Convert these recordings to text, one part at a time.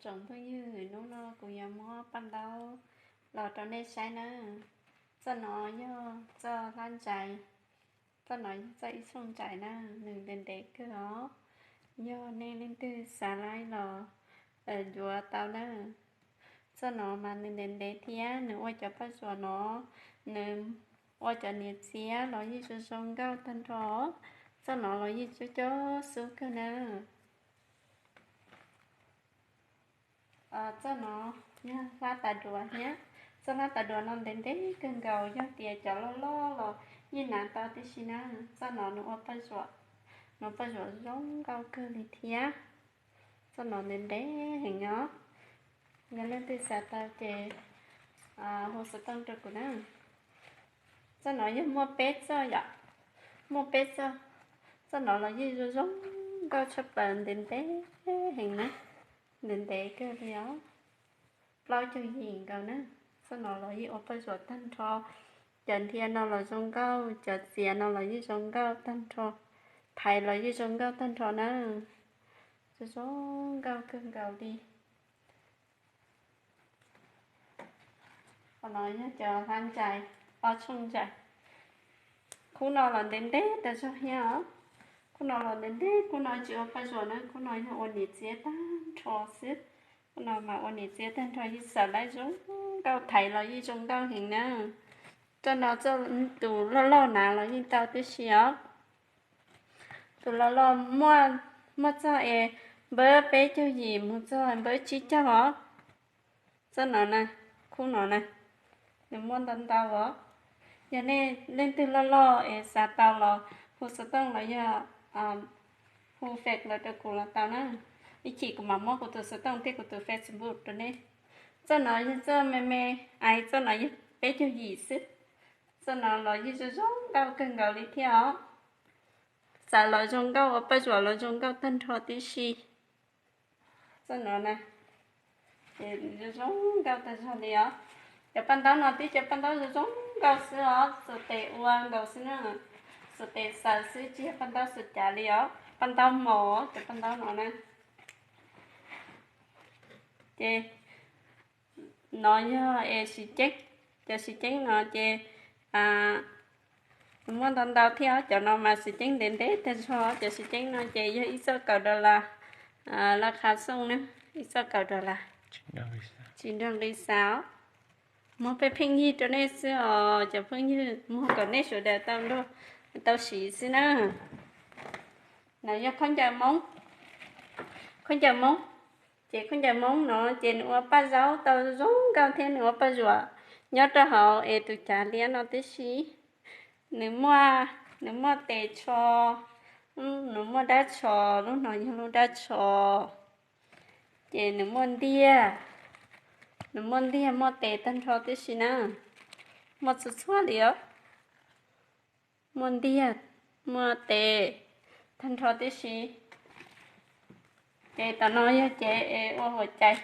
Tsoom phooj ywg, hnub no kuv yuav muab paj ntaub los rau nej saib nawb. Txoj no yog txoj hlab ntsais, txoj no yog txoj ib txhooj ntsais na, nws ntev ntev kawg os. Yog nej leej twg xav laib los yuav tau na. Txoj no mas nws ntev ntev thiab nws ua cov paj zuam no, nws ua cov niam txiab los yeej zoo zoo nkauj tag nrho. Txoj no los yeej coob coob xub kawg na. Txoj no yog hlab tas duav thiab. Txoj hlab tas duav no ntev ntev kawg nkaus, yog tias cov loj loj los yeej hnav tau tib si na. Txoj no nws ua paj zuam, nws paj zuam zoo nkauj kawg li thiab. Txoj no ntev ntev heev os. Yog leej twg xav tau ces hu xov tooj rau kuv na. Txoj no yog muaj peb txoj yom, muaj peb txoj. Txoj no los yeej zoo zoo nkauj tshaj plaws, ntev ntev heev na, ntev ntev kawg li os. Plaub caug yim nkaus na. Txoj no los yeej ua paj zuam tag nrho. Cov nthia no los zoo nkauj, cov txiav no los yeej zoo nkauj tag nrho, thaiv los yeej zoo nkauj tag nrho na. Zoo zoo nkauj kawg nkaus li. Qhov no yog cov hlab ntsais, ob txhooj ntsais. Khub no los ntev ntev tas zog thiab os. Khub no los ntev ntev, khub no tsis ua paj zuam na, khub no yog ua niam txiab tag nrho xwb. Khub no mas ua niam txiab tag nrho, yeej xav laib zoo nkauj, thaiv los yeej zoo nkauj heev na. Txoj no tus loj loj hnav los yeej tau tib si os. Tus loj loj muaj, muaj txog es npawb peb caug yim mus txog npawb tsib caug os. Txoj no na, khub no na, nws muaj ntau ntau os. Yog nej leej twg loj loj es xav tau los hu xov tooj los yog hu Face los rau kuv los tau na. Ib chim kuv mam muab kuv tus xov tooj thiab kuv tus Facebook rau nej. Txoj no yog txoj me me, ais txoj no yog peb caug yim xwb. Txoj no los yeej zoo zoo nkauj kawg nkaus li thiab os. Xav los zoo nkauj, ua paj zuam los zoo nkauj tag nrho tib si. Txoj no na, ces zoo zoo nkauj tag zog li os. Cov paj ntaub no twb cov paj ntaub zoo zoo nkauj xwb os, xuas tes ua nkaus xwb na. Xuas tes xaws xwb, tsis yog paj ntaub xuas cav li os, paj ntaub mos cov paj ntaub no na. Ces no yog es siv ceeb, cov siv ceeb no ces muaj ntau ntau thiab, cov no mas siv ceeb ntev ntev tag zog. Cov siv ceeb no ces yog ib txoj kaum dollar, laj qha xooj na, ib txoj kaum dollar, tsis nrog nqi xa os. Muab pheej pheej yig rau nej xwb os cov phooj ywg, muag kom nej sawv daws tau nrog tau siv xwb na. No yog khaub ncaws Hmoob, khaub ncaws Hmoob, ces khaub ncaws Hmoob no ces nws ua paj zaub tau zoo nkauj thiab nws ua paj zuam nyob rau hauv es tus cav liab no tib si. Nws muaj, nws muaj tes tsho, nws muaj dab tsho, lub no yog lub dab tsho. Ces nws muaj ntiag, nws muaj ntiag muaj tes tag nrho tib si na, muaj txhua txhua li os. Muaj ntiag, muaj tes tag nrho tib si. Ces tom no yog cev es ua huam cai,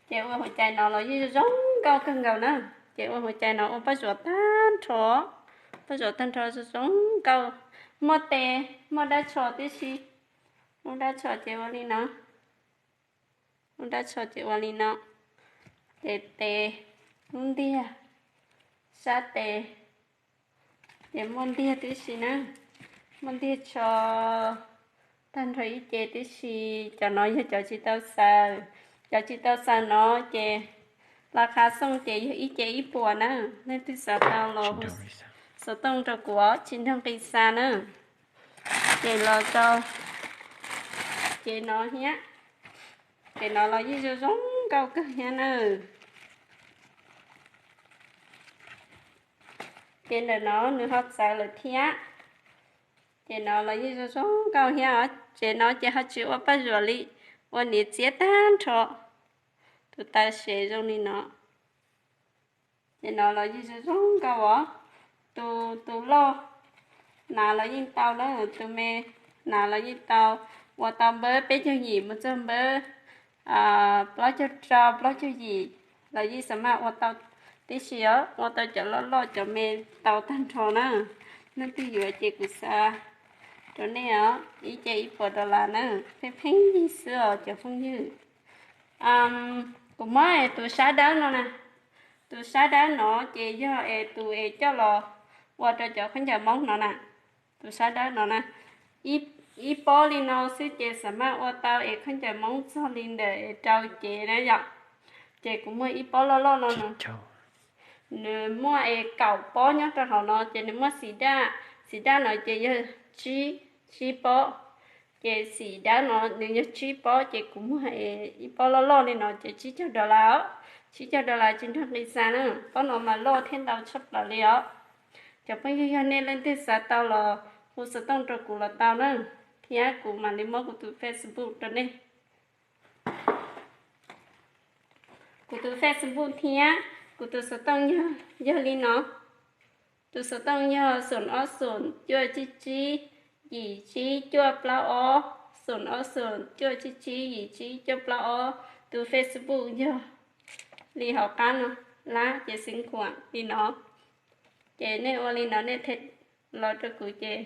ces ua huam cai no los yeej zoo nkauj kawg nkaus na. Ces ua huam cai no ua paj zuam tag nrho, paj zuam tag nrho zoo zoo nkauj. Muaj tes, muaj dab tsho tib si. Lub dab tsho ces ua li no, lub dab tsho ces ua li no. Ces tes, lub ntiag, sab tes, ces muaj ntiag tib si na, muaj ntiag tsho tag nrho ib ce tib si. Cov no yog cov tsis tau xaws, cov tsis tau xaws no ces laj qha xooj ces yog ib ce ib puas na. Leej twg xav tau los hu xov tooj rau kuv, tsis nrog nqi xa na. Ces los rau ces no thiab, ces no los yeej zoo zoo nkauj kawg thiab na. Ces ntawm no nws ho txawv lawm thiab. Ces no los yeej zoo zoo nkauj thiab os. Ces no ces ho tsis ua paj zuam li, ua niam txiab tag nrho. Tus taw sev zoo li no. Ces no los yeej zoo zoo nkauj os. Tus, tus loj hnav los yeej tau na, tus me hnav los yeej tau. Ua tau npawb peb caug yim mus txog npawb plaub caug rau plaub caug yim los yeej xa maj ua tau tib si os. Ua tau cov loj loj cov me tau tag nrho na. Leej twg yuav ces kuv xa rau nej os, ib ce ib puas dollar na. Pheej pheej yig xwb os cov phooj ywg. Kuv muab es tus sab dawb no na, tus sab dawb no ces yog es tus es coj los ua rau cov khaub ncaws Hmoob no na, tus sab dawb no na. Ib pob li no xwb ces xam maj ua tau es khaub ncaws Hmoob txog li ntawm es rau cev na yom. Ces kuv muag ib pob loj loj no no, nws muaj es kaum pob nyob rau hauv no ces nws muaj xim daj, xim daj no ces yog tsib, tsib pob. Ces xim dawb no nws yog tsib pob ces kuv muag es ib pob loj loj li no ces tsib caug dollar os, tsib caug dollar tsis nrog nqi xa na. Pob no mas loj thiab ntau tshaj plaws li os. Cov phooj ywg yog nej leej twg xav tau los hu xov tooj rau kuv los tau na, thiab kuv mam li muab kuv tus Facebook rau nej. Kuv tus Facebook thiab kuv tus xov tooj yog li no. Tus xov tooj yog xoom ob xoom cuaj tsib tsib yim tsib cuaj plaub ob, xoom ob xoom cuaj tsib tsib yim tsib cuaj plaub ob. Tus Facebook yog li hauv qab no, lab ces xeev khuam li no. Ces nej ua li no nej thiaj los rau kuv ces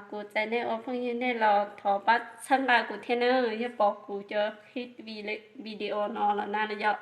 kuv txais nej ua phooj ywg nej los thov pab txhawb nqa kuv thiab na, yog pom kuv cov clip video no los na yom.